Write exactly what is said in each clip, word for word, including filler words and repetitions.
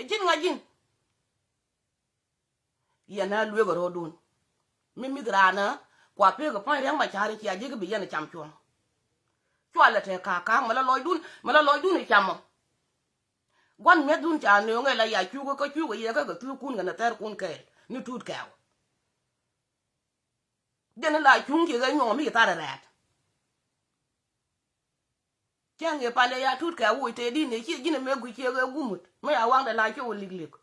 Ɛ ji̱n ŋa̱c ji̱n. Yɛn a lueek ɛ ro̱o̱dun. Mi mi̱th raan ɛ kua pek ɛ puɔ̱ny Riɛk Macar in cia ji̱ kɛ bi yɛn ɛ cam cuɔ̱ŋ. Cua lɛ te ka̱a̱k ka̱a̱k mɛ la lɔcdun, mɛ la lɔcdun ɛ cam ɔ. Gua̱n mi̱ethdun ca nööŋɛ la ya cukɛ kä cukɛ yɛ kä kɛ thuukkun kɛnɛ thɛrkun kɛɛl ni Tuut Kɛɛw. Jɛn la cuŋ ciɛ kɛ nyuɔ̱ŋ mi ci thar ɛ rɛɛt. Cäŋ yɛ pan ɛ ya Tuut Kɛɛw woc tëë di̱n ɛ ciɛ ji̱n ɛ mëë gui̱c ciɛ kɛ gumut mi ya waŋdɛ la cio̱w ɛ lik lik.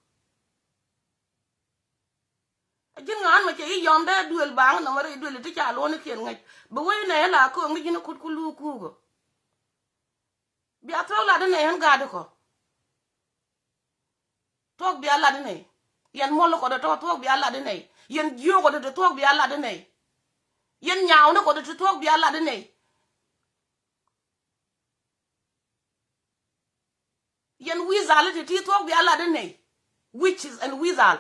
Ɛ ji̱n ŋa̱a̱n mɛ cɛ i̱ yɔm dee duël baŋ nɔmɔ rɛy duël ti ca luɔ̱nikiɛn ŋäc bi wec nɛ la kööŋ ni ji̱n ɛ kut ku luuk kuukɔ. Bia thuɔ̱k lat inɛ ɣän gaat ikɔ. Thuɔ̱k bia lat inɛ. Yɛn muɔl ikɔ dee tɔ̱ thuɔ̱k bia lat inɛ. Yɛn jiöök ikɔ dee ti thuɔ̱k bia lat inɛ. Yɛn nyaaw ni kɔ dee ti thuɔ̱k bia lat inɛ. Yɛn wizal ti ti thuɔ̱k bia lat inɛ. Witches and wizal.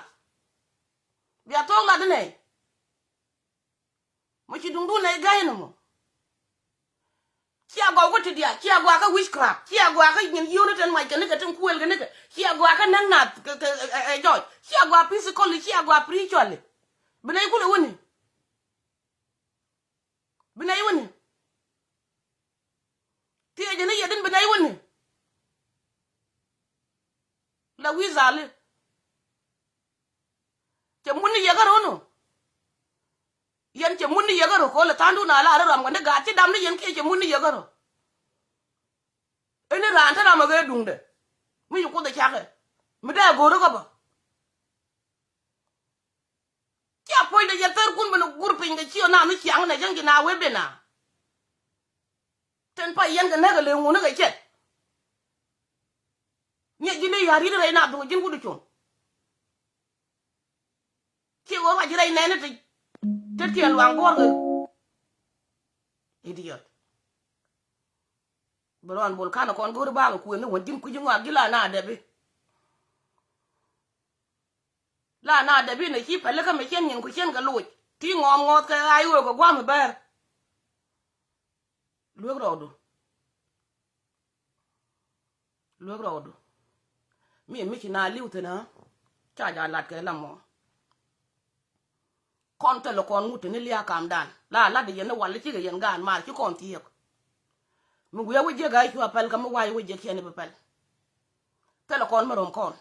Bia thuɔ̱k lat inɛ. Mɔ ci duŋdun nɛy gäi ni mɔ. Cia gɔw kä ti diaal, cia gɔaa kä witchcraft, cia gɔaa kä nyin yio̱w ni ten mac kɛ nikɛ tin kuël kɛ nikɛ, cia gɔaa kä näk nath kɛ, kɛ, ɛ, ɛ, jɔc, cia gɔaa physically, cia gɔaa spiritually. Bi nɛy kulɛ wuni. Bi nɛy wuni. Thiecä ni yɛ din bi nɛy wuni. La wi̱i̱ dhali. Cɛ mun ni yɛ kärɔ̱ nu. Yɛn cɛ mun ni yɛ kärɔ̱ ko̱l ɛ tha̱a̱ŋdun a la rɛ rɔm kɛ ni gaat ci dam ni yɛn kiɛ cɛ mun ni yɛ kärɔ̱. Ini raan te ram ɛ kɛ duŋdɛ. Mi ci kuoth ɛ cakɛ mi dee go̱o̱ri kä bä. Cia puɔ̱nydɛ yɛ thärkun ben gur piny kɛ ci ɔ nam ni ciaŋ nɛ cäŋ ci na wee ben a. Ten pa yɛn kɛ näk kɛ lëë ŋun ni kɛ cɛt. Ŋiɛ ji̱n dee ya̱r yi̱t rɛy na dhuk ji̱n wut cuɔ̱ŋ. Ci ɣöö ruac rɛy nɛɛni ti tetkiɛn luaŋ guɔ̱ɔ̱r kɛ. Idiot. Bi rɔɔn bol ka̱n kɔn go̱o̱ri bakɛ kuëë ni wän ji̱n kui̱ci ŋɔak ji̱ la na dɛpi. La na dɛpi ni ci pɛli kä mi cien nyin ku cien kɛ loc ti ŋɔɔm ŋɔɔth kɛ ɣa̱c ɣöö kɛ gua̱a̱m i̱ bɛɛr. Luek rɔɔdu. Luek rɔɔdu. Mi mi ci na li̱w thi̱n ɣä ca ja lat kɛ lamɔ. Kɔn thilɛ kɔn ŋut te ni lia̱a̱ kamdan la lat yɛn ni wal cikɛ yɛn gaan maar ci kɔn thieek. Mi wi̱i̱ a wä jiäk a cua pɛl kä mi wa̱a̱ wä jiäk ciɛn i̱ bi pɛl. Thilɛ kɔn mi rom kɔn.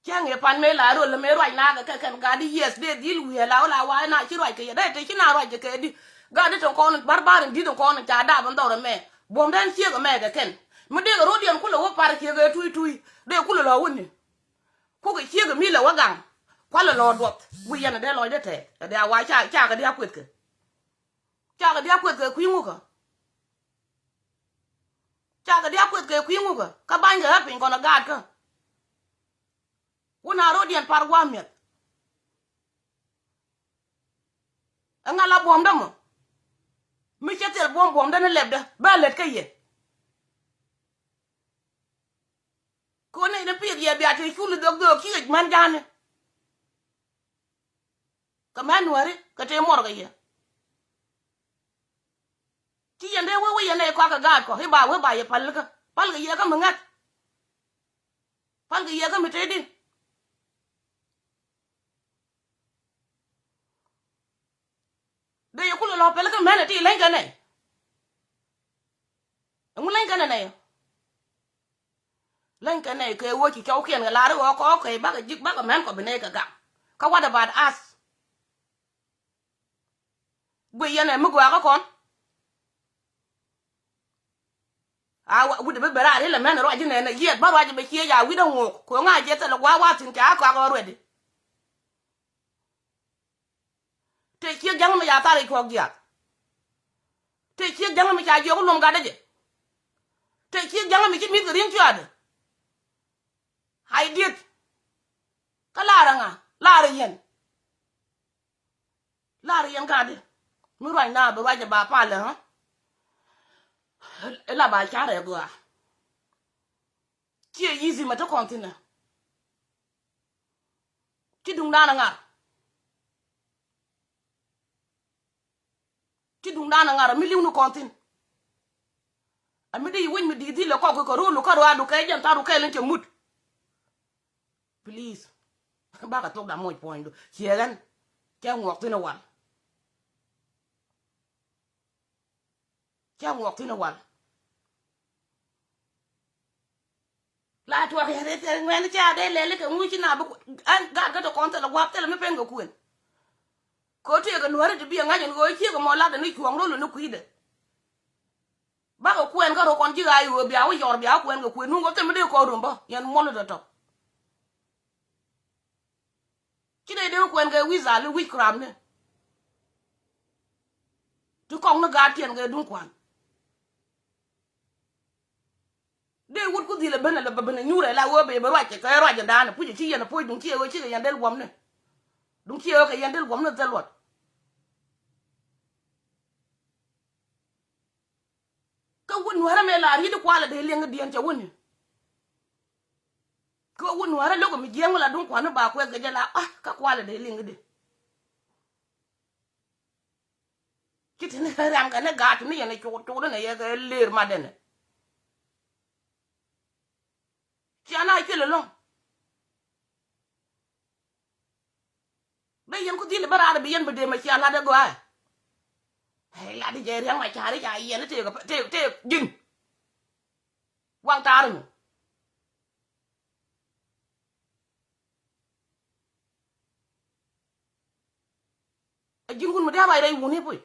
Cäŋ i̱ pan mëë la rol mëë ruac nakä kɛ kɛn gat i̱ yieth dee dhil wi̱i̱ la wä la wa̱a̱ na ci ruac kɛ yɛ dee te ci na ruac kɛ kɛ di. Gat i̱ te kɔn bar bar in di̱t in kɔn in ca dap in dhɔr ɛmɛ buɔ̱m dɛn ciek ɛmɛ kɛ kɛn. Mi dee kɛ rot yɛn kulɛ wä par ciek ɛ tui tui dee kulɛ lɔ wä ni. Kukɛ ciek ɛ mi lɛ wä gaŋ. Kualɛ lɔ duɔth wi̱i̱ yɛn ɛ dee lɔcdɛ tɛɛth ɛ dee a wa̱a̱ ca ca kɛ dee a kueth kɛ. Cakɛ diaal kueth kɛ kui̱ ŋukä. Cakɛ diaal kueth kɛ kui̱ ŋukä kä banykä ɣä piny kɔn ɛ gaatkä. Wun a ro̱diɛn par gua̱a̱m mi̱eth. Ɛŋa la buɔ̱mdä mɔ? Mi cɛ thil buɔ̱m buɔ̱mdä ni lɛpdä bä lät kä yɛ. Kɛ ɣöö nɛy ni piɛth yɛ bia te cul i̱ dhök dhöök ci ɣɛc män ja̱a̱ni. Kɛ män nuääri kɛ tëë muɔr kɛ yɛ. Ci yɛn dee wee wee yɛn nɛy kɔakɛ gaatkɔ i̱ ba wee ba yɛ päl kä päl kɛ yɛ kä mi ŋäth. Päl kɛ yɛ kä mi tëëdi. Dee yɛ kulɛ lɔ päl kä män ɛ ti leny kɛ nɛy. Ɛŋu leny kɛ nɛ nɛy? Leny kɛ nɛy kɛ wee ci cɔwkiɛn kɛ lar i̱ ɣɔɔ kɔɔk kɛ bakɛ ji̱k bakɛ män kɔ bi nɛy kɛ gam. Kä what about us? Guic yɛn ɛ mi gɔaa kä kɔn. A wi̱cdɛ bi ben raar ilɛ mɛn ruac inɛnɛ yiɛt bä ruac bɛ ciec a wi̱cdɛ ŋo̱o̱k ko̱ŋ a jiɛth thilɛ gua̱a̱k wa̱a̱ thi̱n ca kɔak ɣä ruɛdi. Tëë ciek ja̱ŋ mi ca thar i̱ cuɔ̱k jiath. Tëë ciek ja̱ŋ mi ca jiɔk luɔm gatdä jɛ. Tëë ciek ja̱ŋ mi ci mi̱th kɛ ri̱ŋ cuaadä. Ai diet. Kä laarä ŋa laarä yɛn. Laarä yɛn gatdä mi ruac na bi ruac ɛ ba palä ɣä. Ila ba carɛ gɔaa. Ciɛ yithi mɛ te kɔn thi̱n ɛ. Ci duŋdan ɛ ŋar. Ci duŋdan ɛ ŋar ɛ mi li̱w ni kɔn thi̱n. Ami di wec mi di dhil kɔk kɛ rolu kä ruadu kɛ jɛn tharu kɛɛl in cɛ mut. Please. Bakɛ thok da moc puɔ̱nydu ciɛ ɣän. Cɛ ŋuɔk thin wal. Cɛ ŋuɔk thin wal. La tuɔk yɛ ri thil ŋuɛn ca dee lɛli kɛ ŋuci na bi gat kä ti kɔn thil guap thil mi pen kɛ kuën. Kɛ tëëk kɛ nuäri ti bi ɛ ŋa̱c ɛn ɣöö ciek ɛmɔ lat ɛn i̱ cuɔ̱ɔ̱ŋ rol ɛn i̱ kui̱dɛ. Bakɛ kuɛn kä rɔ kɔn ji̱ ɣaac ɣöö bia wä yɔr bia kuɛn kɛ kuëë nuŋ kɔ thil mi dee kɔn rumbä yɛn muɔl dɔ̱tɔ. Ci dee dee kuɛn kɛ wi̱i̱ dhali wi̱c kram ni. Ti kɔŋ ni gaat tiɛn kɛ duŋ kuan. Dee wut ku dhil ɛ ben ɛ lɛ bɛ ben ɛ nyuur ɛ la wee bɛ bɛ ruac kɛ ruac ɛ daanɛ puc ɛ ci yɛn ɛ puc duŋ ci ɛ wee ci kɛ yɛn del guɔmni. Duŋ ci ɛ wee kɛ yɛn del guɔmni dhɛl luɔt. Kä wut nuäärä mëë la ri̱t kualɛ dee liŋ diɛn cɛ wuni. Kä wut nuäärä lo̱k mi jiɛŋ mi la duŋ kuani ba kuɛth kɛ jɛ la ah kä kualɛ dee liŋ di. Ci tini ram kɛ ni gaat tini yɛn cuk cuk ni yɛ kɛ ler ma dɛnɛ. Cia na cuɛl ɛlɔ̱ŋ. Bɛ yɛn ku dhil bä raar bi yɛn bi dee ma cia lat ɛ gɔaa. Ɛ lat jɛ riaŋ ma caari ca yɛn tëëk tëëk tëëk ji̱n. Waŋ taar mi. Ɛ ji̱n wun mi dee a ruac rɛy wuni puc.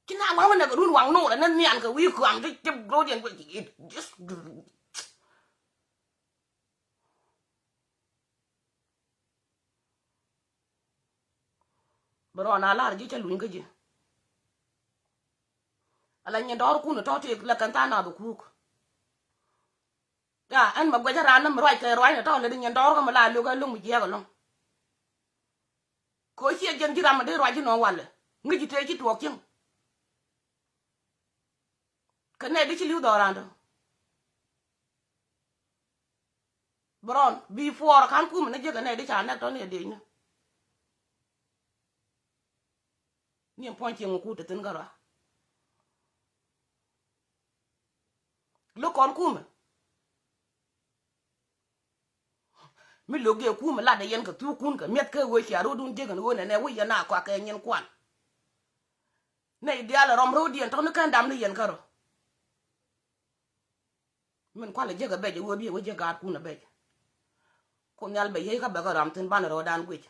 Ci na waŋ wä nɛ kɛ run waŋ nuurɛ ni nhial kɛ wi̱i̱ kuam ti cip ro̱diɛn kuɛ ci it. Bɛ rɔɔn a lar ji̱ cä luny kä ji̱. Ala nyin dɔɔr kun tɔ̱ ti la kɛn tha̱a̱ŋ nath kuuk. Ya ɛn mɛ guɛcä raan ni mi ruac kɛ ruac ni tɔ̱ lɛ di nyin dɔɔr kä mi la liök ɛ lo̱ŋ mi jiɛɛk ɛlɔ̱ŋ. Kɛ ɣöö ciɛ jɛn ji̱ ram mi dee ruac ji̱ nɔɔŋ walɛ ŋäc ji̱ tëë ci tuɔɔk cieŋ. Kɛ nɛy di ci li̱w dhɔɔran tɔ. Bɛ rɔn before kan kumɛ ni jiäk kɛ nɛy di ca nɛk tɔ ni ɛ dec ni. Ni ɛn puɔ̱ny cieŋ kut te thi̱n kärɔa. Lo̱k kɔn kumɛ. Mi lo̱k jɛ kumɛ latdɛ yɛn kɛ thukun kɛ mi̱eth kɛ ɣöö cia ro̱dun jiäk ɛn ɣöö nɛnɛ wä yɛn a kɔakɛ nyin kuan. Nɛy diaal ɛ rɔm ro̱diɛn tɔ̱ ni kɛn dam ni yɛn kärɔ̱. Min kualɛ jiäk ɛ bɛc ɛ ɣöö bi ɛ wä jiäk gaatkun ɛ bɛc. Kun nhial bɛ yiey kä bɛ kɛ ram thi̱n banɛ rɔɔdan guic.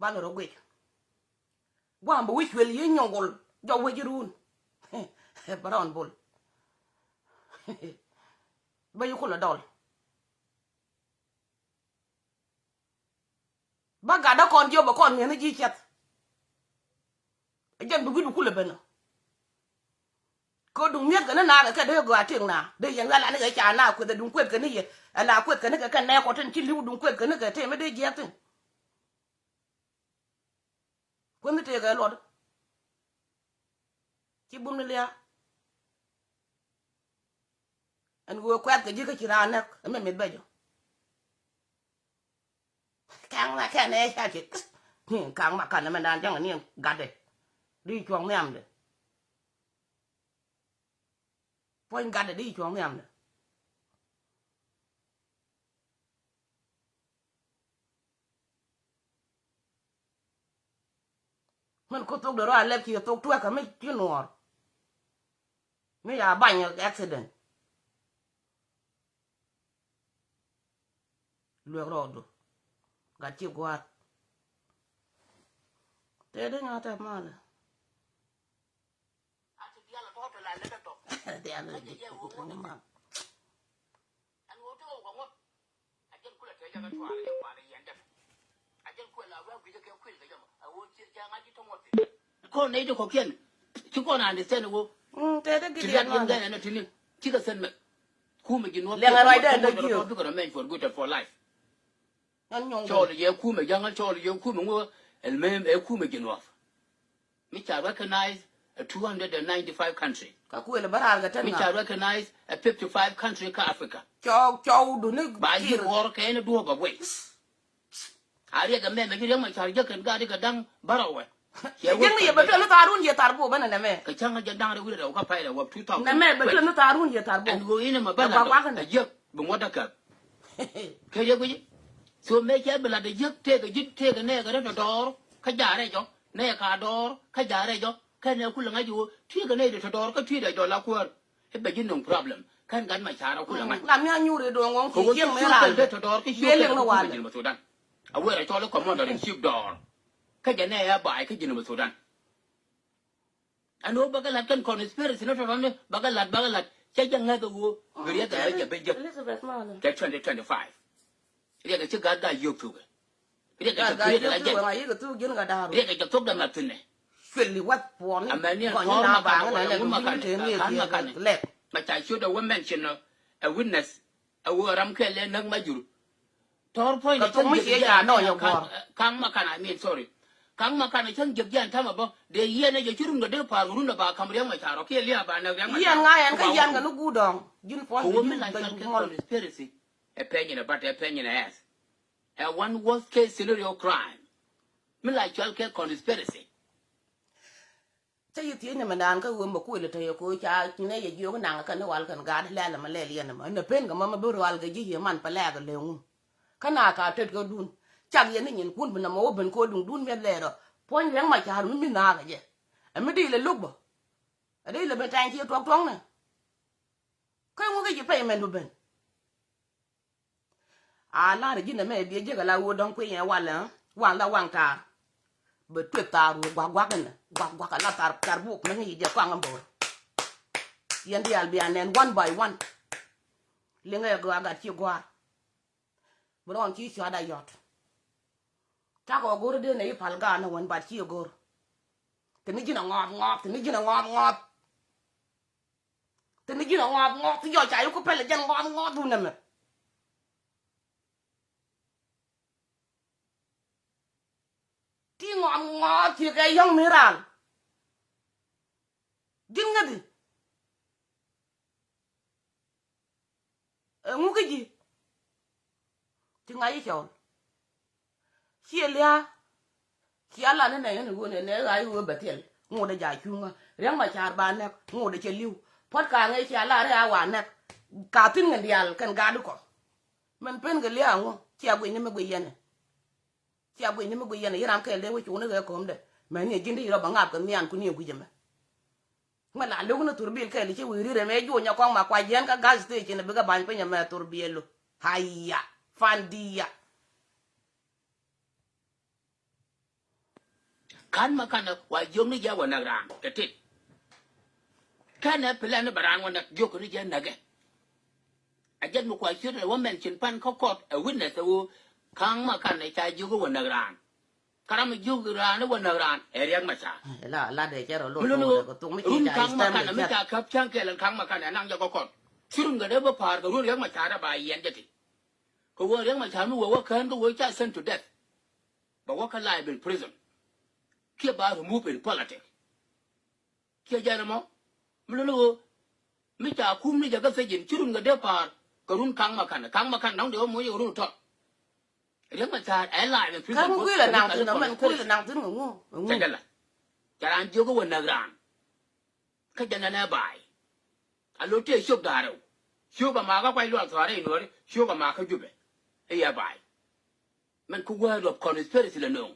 Banɛ rɔ guic. Gua̱a̱m bɛ wi̱c cuël yiey nyɔŋ gol jɔk wec iruun. Bɛ rɔɔn bol. Bä yi kulɛ dɔl. Bä gatdä kɔn jiɔp bɛ kɔn mi̱eth ni ji̱ ciɛth. Ɛ jɛn bi wi̱cdu kulɛ ben ɔ. Kɛ duŋ mi̱eth kɛ ni naakɛ kɛ dee gɔaa tëk na dee yɛn ɣä la ni kɛ ca na kueth ɛ duŋ kueth kɛ ni yɛ. Ɛ la kueth kɛ ni kɛ kɛ nɛɛk kɔ tin ci li̱w duŋ kueth kɛ ni kɛ tëë mi dee jiɛɛk thi̱n. Kueth ni tëëkɛ luɔt. Ci bum ni lia̱a̱. Ɛn ɣöö kuɛth kɛ ji̱ kä ci raan näk ɛmɛ mith bɛ jɔ. Ka̱ŋ ma kɛn ɛ ca ci ni ka̱ŋ ma kan ɛmɛ daan cäŋ ni gatdɛ. Di cuɔ̱ŋ nhiamdɛ. Puɔ̱ny gatdɛ di cuɔ̱ŋ nhiamdɛ. Min ku thok de rɔ a lɛp ci thok tuɛkä mi ci nuɔɔr. Mi ya bany accident. Luek rɔɔdu gat ci gua̱a̱r. Tëë di nyɔɔt tɛp malɛ. Dial. Kɔn nɛy ti kɔ̱kiɛn ci kɔn understand wä. Mm, tëë di ti Gideon lat in malɛ. Gɛn ɛn ɛ tini cikɛ sɛn mɛ. Kumɛ ji̱ nuɔ̱p lɛŋɛ ruacdɛ ɛn dɔ̱ jiök. Bikɛ rɔ mɛny for good and for life. Ɛn nyɔŋ cɔɔl yɛ kumɛ ja̱ŋä cɔɔl yɛ kumɛ ŋuɔ. Ɛl mem ɛ kumɛ ji̱ nuɔ̱p. Mi ca recognize a two hundred and ninety-five country. Kä kuël bä raar kɛ tɛn ŋa̱. Mi ca recognize a fifty-five country kä Africa. Cɔw cɔw duni. Ba yi̱ ruɔr kɛ ɛn duɔ̱ɔ̱p a wei. A riɛk ɛmɛ mɛ ci Riɛk Macar jek kɛn gaat ikɛ da̱ŋ bärɔwɛ. Jiäkni yɛ bɛ tuɛn ni thaarun yɛ thar bok bä nɛ nɛmɛ. Kɛ cäŋ a jɛ da̱ŋ rɛw wi̱cdɛ rɛw kä pay rɛ wäp two thousand. Nɛmɛ bɛ tuɛn ni thaarun yɛ thar bok. Ɛn ɣöö inɛ mɛ bä lat ɛ jiäk bi ŋuɔ̱t däkäp. Kɛ riɛk wi̱c. So mëë cɛ bi lat ɛ jiäk tëëkɛ ji̱ tëëkɛ nɛɛkɛ rɛt tɔ̱tɔ̱ɔ̱r kä jaarɛ jɔ nɛɛkɛ a dɔɔr kä jaarɛ jɔ kɛnɛ kulɛ ŋa̱c ɣöö tëëkɛ nɛy ti tɔ̱tɔ̱ɔ̱r kä tëëdɛ jɔ la kuäär. I̱ bɛ ji̱ nöŋ problem kɛn gat ma ca̱r a kulɛ ŋa̱c. Lam ya nyuur i̱ do̱ŋ ŋɔ̱ŋ ci jiɛn mi raal. Tɔ̱tɔ̱ɔ̱r kä ciöt kɛn ŋa̱c kä ji̱n mɛ Thudan. A wëë rɛ cɔl i̱ commander in chief dɔɔr. Kä jɛ nɛy a baay kä ji̱n mɛ Thudan. Ɛn ɣöö bä kɛ la̱t kɛn conspiracy ni tɔ̱tɔ̱ni bä kɛ la̱t bä kɛ la̱t cɛ jɛ ŋäth ɛ ɣöö bi riɛk ɛ bä jɛ bä jek. Kɛ twenty twenty-five. Riɛk ɛ ci gaat gaa yio̱k thukɛ. Riɛk ɛ cɛ thuk riɛk ɛ la jɛn. Riɛk ɛ cɛ thuk dɛ mat thi̱n ɛ. Cuɛli wath puɔni. Amɛni ɛn tɔɔr ma kanɛ wala ŋu ma kanɛ. Kan ma kanɛ. Ma ca ciöt ɛ wä mention ɛ witness. Ɛ wä ram kɛl ɛ näk ma jur. Tɔɔr puɔ̱ny ni cäŋ jek jian kaŋ ma kan, I mean, sorry. Kaŋ ma kan cäŋ jek jian tamɛ bä dee yiɛn ɛ jɛ ci run kɛ dee pa̱a̱r kɛ run ɛ ba ka̱m Riɛk Macar ɔ kiɛ lia̱a̱ ba näk Riɛk Macar. Yiɛn ŋa̱ yɛn kä yiɛn kɛ ni guut dɔ̱ŋ. Ji̱n puɔ̱ny kɛ wä mi la cɔl kɛ conspiracy. Ɛ pɛny in ɛ bat ɛ pɛny in ɛ ɛth. Ɛ one worst case scenario crime. Mi la cɔl kɛ conspiracy. Cä yi thiec ni mɛ naan kä ɣöö mɛ kuël ɛ tɛy ɛ ko̱ ca nɛ yɛ jiök naŋ kɛn ni wal kɛn gaat lɛl ɛmɛ lɛl yɛn ɛmɛ ɛn ɛ pen kɛ mɛ mɛ bi rual kɛ ji̱ yɛ man pɛ lɛɛk ɛ lëŋun. Kä na ka tet kä dun cak yɛn ni nyin kun bi nɔmɔ wä ben ko̱ duŋ dun miɛth lɛɛr ɔ. Puɔ̱ny Riɛk Macar mi mi naath ɛ jɛ ɛ mi dee lɛ lo̱k bä. Ɛ dee lɛ ben tɛny ci tuɔk tuɔk nɛ. Kä ŋukä ji̱ pɛy mɛn du ben. A lar ji̱n ɛmɛ biɛ jiäk ala ɣöö dɔ̱ŋ kui̱ yɛn walɛ wan la waŋ taar. Bɛ tueth taar ɣöö guak guak ɛnɛ guak guak ala thar thar buk mɛ ŋi̱i̱c jɛ kɔaŋ ɛmbor. Yɛn diaal bia nɛn one by one. Liŋɛ ɛ gɔaa gat ci gua̱a̱r. Bi rɔɔn ci cuat a yɔt. Cakɔ go̱r dee nɛ i̱ pal gaat nɛ wän bat ci go̱r. Te ni ji̱n a ŋɔɔth ŋɔɔth te ni ji̱n a ŋɔɔth ŋɔɔth. Te ni ji̱n a ŋɔɔth ŋɔɔth ti jɔc ca yi ku pɛl jɛn ŋɔɔth ŋɔɔth wun ɛmɛ. Ti ŋɔɔth ŋɔɔth ti kɛ yɔ̱ŋ mi raal. Ji̱n ŋäthi. Ɛŋu kä ji̱ ti ŋa̱c i̱ cɔɔl. Ciɛ lia̱a̱. Cia lat ni nɛy ni ɣöö nɛ nɛ ɣa̱c ɣöö bɛ thil ŋot ɛ ja̱ cuŋä Riɛk Macar ba nɛk ŋot ɛ cɛ li̱w. Puɔ̱t ka̱a̱ŋ ëë cia lat ri a wa nɛk. Ka thi̱n ŋän diaal kɛn gat ikɔ. Mɛn pen kɛ lia̱a̱ ŋu cia guic ni mi guic yɛn ɛ. Cia guic ni mi guic yɛn ɛ yi ram kɛɛl dee wä cuŋni ɣɛɛ ko̱o̱mdɛ. Mɛn ni ɛ ji̱n ti ci rɔ bɛ ŋaap kɛ nhian kun ni ɛ guic ɛmɛ. Mɛ la lo̱k ni thurbil kɛɛli ci wi̱i̱ ri rɛmɛ juɔ̱nyɛ kɔŋ ma kua jiɛn kä gas station bikɛ ba̱ny piny ɛmɛ thurbil lo. Haya. Fandia. Ka̱n ma kanɛ wa jiök ni jɛ wä näk raan kɛ tit. Kɛnɛ plan ni bɛ raan wä näk jiök ni jɛ näkɛ. A jɛn mi kua ciöt ɛ wä mɛn cin pan kä kɔt ɛ witness ɛ ɣöö ka̱n ma kanɛ ca jiök wä näk raan. Kä ram mi jiök raan i̱ wä näk raan ɛ Riɛk Macar. La la dee cɛ rɔ lo. Mi luni ɣöö run ka̱ŋ ma kanɛ mi ca käp cäŋ kɛl ɛn ka̱ŋ ma kanɛ ɛ naŋ jɛ kɔkɔn. Ci run kɛ dee bä pa̱a̱r kɛ run Riɛk Macar ɛ ba yiɛn jɛ ti. Kɛ ɣöö Riɛk Macar mi wee wä kään kä ɣöö ca sent to death. Bɛ wä kä life in prison. Kiɛ ba remove in politics. Ciɛ jɛn ɛmɔ mi luni ɣöö mi ca kum ni jɛ kä thiec in ci run kɛ dee pa̱a̱r kɛ run ka̱ŋ ma ka̱n ka̱ŋ ma ka̱n dɔ̱ŋ dee wä muc kɛ run tɔt. Riɛk Macar ɛ la̱a̱c ɛ prison. Kä ŋu kui̱ lɛ naŋ thi̱n ɛmɛn kui̱ lɛ naŋ thi̱n ŋu ŋu. Cɛ jɛ la. Ca raan jiök ɛ wä näk raan. Kä jɛn ɛn ɛ ba̱a̱y. A lo̱ tëë ciök da̱a̱r rɛw. Ciök ɛ ma̱a̱kä kuac luaak thua̱a̱r rɛy nuɔ̱ɔ̱ri ciök ɛ ma̱a̱kä Jubɛ. I̱ yɛ ba̱a̱y. Mɛn ku wäär luɔp conspiracy lɛ nööŋ.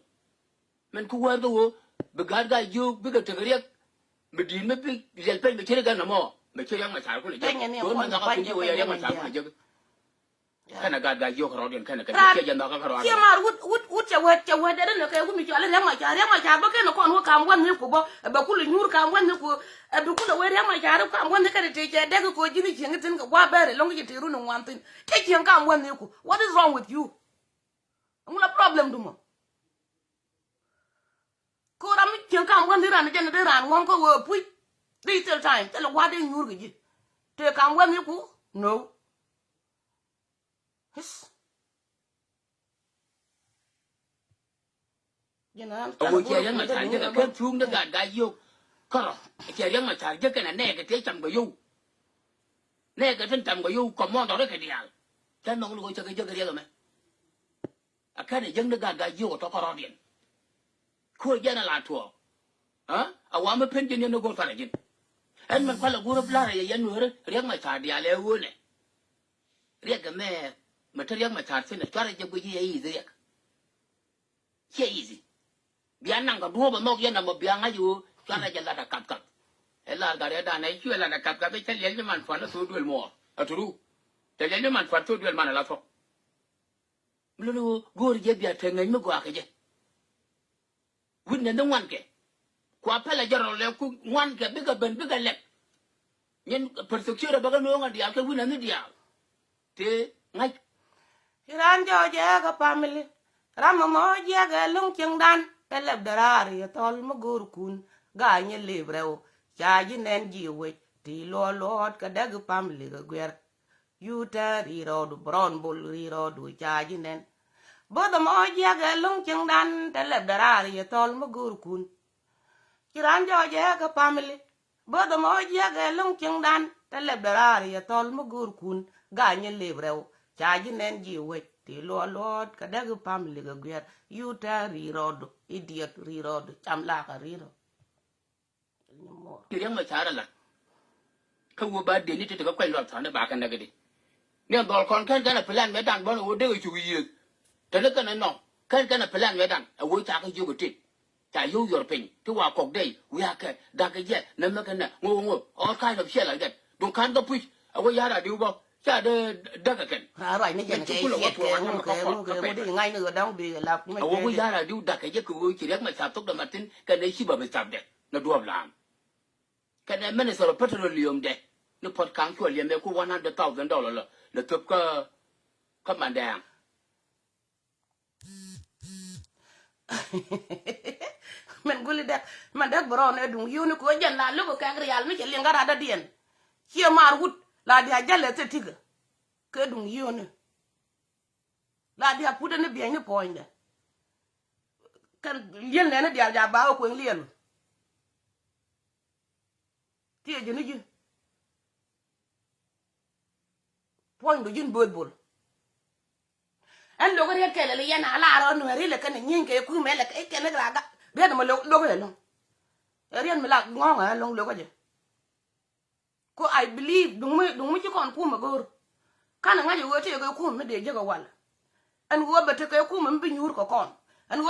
Mɛn ku wäär kä ɣöö bi gaat gaa jiök bikɛ tek riɛk. Mi di̱i̱t mi bi riɛl peny mi ci ri gɛn nɔmɔ mi ci Riɛk Macar kulɛ jɛ. Ɣöö mɛn nhɔkä kun ji̱ ɣöö yɛ Riɛk Macar kulɛ jɛ. Kɛnɛ gaat gaa jiök rɔɔdiɛn kɛnɛ kɛnɛ ciɛ jɛ nhɔkä kɛ rɔɔdiɛn. Ciɛ maar wut wut wut cɛ wɛt cɛ wɛt dee dee nɛ kɛ wut mi cɔal i̱ Riɛk Macar Riɛk Macar bä kɛn kɔn wä kam wä nhiku bä. Bɛ kulɛ nyuur kam wä nhiku. Bɛ kulɛ wee Riɛk Macar kam wä nhiku kɛnɛ tëë cɛ dɛk kɛ koc ji̱n i̱ cieŋ i̱ thi̱n kɛ gua̱a̱ bɛɛr ɛlɔ̱ŋ i̱ cɛ tëë run i̱ ŋuan thi̱n. Cɛ cieŋ kam wä nhiku. What is wrong with you? Ɛŋu la problem du mɔ? Ko ram mi cieŋ kam wä ni ran jɛn dee ran ŋɔŋ kä wee puc. Dee thil time thil wa̱a̱ dee nyuur kɛ ji̱. Tëë kam wä ni ku no. His. Ɛ ɣöö cɛ Riɛk Macar jɛ kɛ kɛn cuŋ ni gat gaa yio̱k. Kärɔ cɛ Riɛk Macar jɛ kɛn ɛ nɛɛkɛ tëë cam kɛ yio̱w. Nɛɛkɛ tin cam kɛ yio̱w kɔmɔndɔri kɛ diaal. Cä nhɔk ni ɣöö cɛ kɛ jek riɛk ɛmɛ. A kɛn ɛ jäŋ ni gat gat jiök ɛ tɔk kärɔɔdiɛn. Kuɔ jɛn a la tuɔɔk. Ɛ a wa mi pen ji̱n yɛn ni go̱o̱r tharɛ ji̱n. Ɛn mɛn kualɛ go̱o̱r ɛ blarɛ yɛ yɛn nueeri riɛk mɛ ca̱a̱r diaal ɛ ɣöönɛ. Riɛk ɛmɛ mɛ te riɛk mɛ ca̱a̱r thi̱n ɛ cuarɛ jɛ guic yɛ i̱th riɛk. Ciɛ i̱thi. Bia naŋ kɛ duɔ̱ɔ̱p ɛ nhɔk yɛn ɛmɔ bia ŋa̱c ɣöö cuarɛ jɛ lat ɛ kath kath. Ɛ lar gat riɛkdan ɛ cuɛ lat ɛ kath kath ɛ cä liɛl ni man pua̱n ɛ thok duël muɔɔr ɛ turu. Cɛ liɛl ni man pua̱n thok duël man ɛ la thuɔ̱k. Mi luni ɣöö go̱o̱ri jɛ bia te ŋäc mi gɔaa kɛ jɛ. Witness ni ŋuankɛ. Kua pɛlɛ jɛ rɔl lɛ ku ŋuankɛ bikɛ ben bikɛ lɛp. Nyin persecutor bäkɛ no̱o̱ŋ a diaal kɛ witness ni diaal. Tëë ŋa̱c. Ci raan jɔɔc ɛ kɛ family. Ram mɔ mɔ jiɛk ɛ lo̱ŋ cieŋdan. Tɛ lɛpdɛ raar yɛ thɔl mi go̱o̱rkun. Ga̱a̱ nyɛ lëëp rɛw. Ca ji̱ nɛn ji̱ wec ti luɔɔt luɔɔt kɛ däk family kɛ guiɛr. Yutɛ ri rɔɔdu brown bol ri rɔɔdu ca ji̱ nɛn. Bo̱th ɛmɔ jiɛk ɛ lo̱ŋ cieŋdan tɛ lɛpdɛ raar yɛ thɔl mi go̱o̱rkun. Ci raan jɔɔc ɛ kɛ family. Bo̱th ɛmɔ jiɛk ɛ lo̱ŋ cieŋdan tɛ lɛpdɛ raar yɛ thɔl mi go̱o̱rkun. Ga̱a̱ nyɛ lëëp rɛw ca ji̱ nɛn ji̱ wec ti luɔɔt luɔɔt kɛ däk family kɛ guiɛr. Yutɛ ri rɔɔdu idiot ri rɔɔdu cam lakɛ ri rɔɔdu. Ci riɛk mɛ ca̱a̱r ala. Kä wä ba deni ti ti kä kuɛny luɔt tha̱a̱n ni ba kɛ näk di. Ni dhɔl kɔn kɛn kɛn a plan mɛ dan bɔn wä dek a cuk yiëëth. Teni kɛn a nɔ kɛn kɛn a plan mɛ dan a wä ca kɛ jiök a tit. Ca yio̱w yuɔr piny ti wa kɔk dee wiakɛ da̱k kɛ jɛ nɛ mɛ kɛ nɛ ŋo̱o̱k ŋo̱o̱k all kind of shit like that. Duŋ ka̱n kɛ puc a wä ya̱r a diw bä ca dee däk kɛ kɛn. Ra ruac ni jɛn kɛ ciet kɛ ŋu kɛ ŋu kɛ ŋu di ŋa̱c ni ɣöö da̱ŋ bi lap mi a wä wä ya̱r a diw da̱k kɛ jɛ kɛ wä ci riɛk mɛ ca thok dɛ ma thin kɛn a ci bä bi thap dɛ. Ni duɔp la̱a̱ŋ. Kɛnɛ minister of petroleum dɛ ni puɔt ka̱ŋ cuɔ liɛmɛ ku one hundred thousand dollar lɛ lɛ thöp kä kä Mandɛɛŋ. Mɛn guli dɛk mɛn dɛk bɛ rɔɔn ɛ duŋ yuni kɛ ɣöö jɛn la lo̱k kɛ kɛk rial mi cɛ liŋ kä rat dɔ̱diɛn. Ciɛ maar wut la diaal jälɛ thil ti̱kä kɛ duŋ yuni. La diaal putdɛ ni biɛny ni puɔ̱nydɛ. Kɛn liel nɛni diaal ca ba ɣä kueŋ liɛl. Tiɛ ji̱n i̱ ji̱ puɔ̱nydu ji̱n bööth bol. Ɛn lo̱k riet kɛl ɛli yɛn a la rɔ nuɛɛri lɛ kɛn ɛ nyieeny kɛ kumɛ lɛ kɛn ɛ raga riet mɛ lo̱k lo̱k ɛlɔ̱ŋ. Ɛ riet mi la ŋɔ̱ɔ̱ŋ ɛlɔ̱ŋ lo̱k ɛ jɛ. Ko I believe duŋ mi duŋ mi ci kɔn kumɛ go̱o̱r. Kanɛ ŋa̱c ɛ ɣöö tëëkɛ kumɛ mi dee jek ɛ wal. Ɛn ɣöö bɛ tekɛ kumɛ mi bi nyuur kɛ kɔn. Ɛn ɣöö